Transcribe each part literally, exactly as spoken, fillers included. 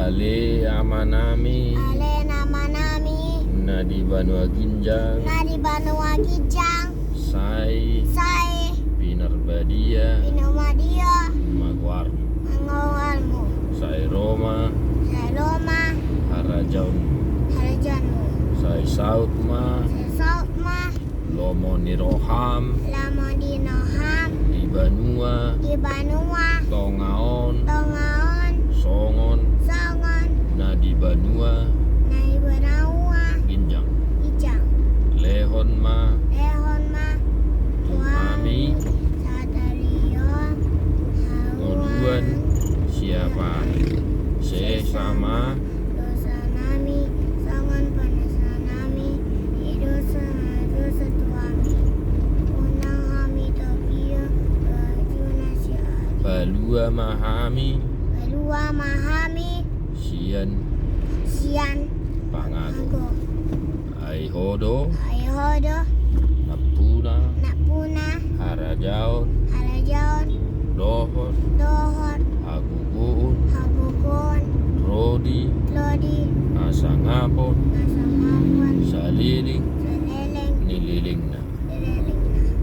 Ale Amanami. Ale Amanami. Na di banua ginjang. Na di banua ginjang. Sai. Sai. Pinarbadia. Pinarbadia. Ma goarmu. Ma goarmu. Sai ro ma. Sai ro ma. Harajaonmu. Harajaonmu. Sai saut ma. Sai saut ma. Lomo ni roham. Lomo ni roham. Di banua. Di banua. Tonga on. Tonga on. Songon. Songon. Na di banua. Na di banua. Ginjang. Ginjang. Lehon ma. Lehon ma. Tu hami. Hami. Sadari on. Ngoluan. Siapa. Sesa ma. Dosanami, songon panasanami, di dosa, dosa tu hami. Unang hami togihon, tu hajut na sian. Palua ma hami. Palua ma hami. Sian. Sian. Pangago. Pangago. Ai Ho do. Ai Ho do. Nampuna. Nampuna. Harajaon. Harajaon. Dohot. Dohot. Hagogoon. Hagogoon. Ro di. Ro di. Hasangapon. Hasangapon. Saleleng. Saleleng. Ni lelengna.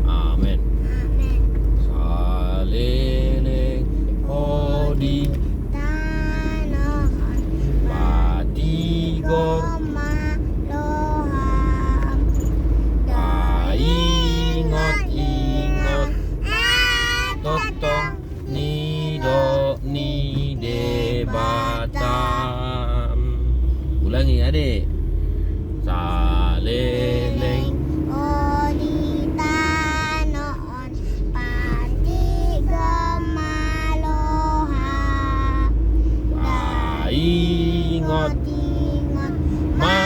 Amen. Amen. Saleleng ho di tano on, patigor ma roham. Paingot-ingot tongtong nidok ni Debata. Ulangi, ade. Saleleng ho di tano on, patigor ma roham. Paingot-ingot ma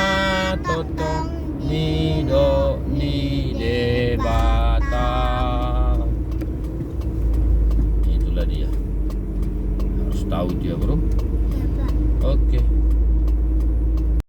tongtong nidok ni Debata. Itulah dia. Harus tahu dia, bro. Iya, Pak. Oke.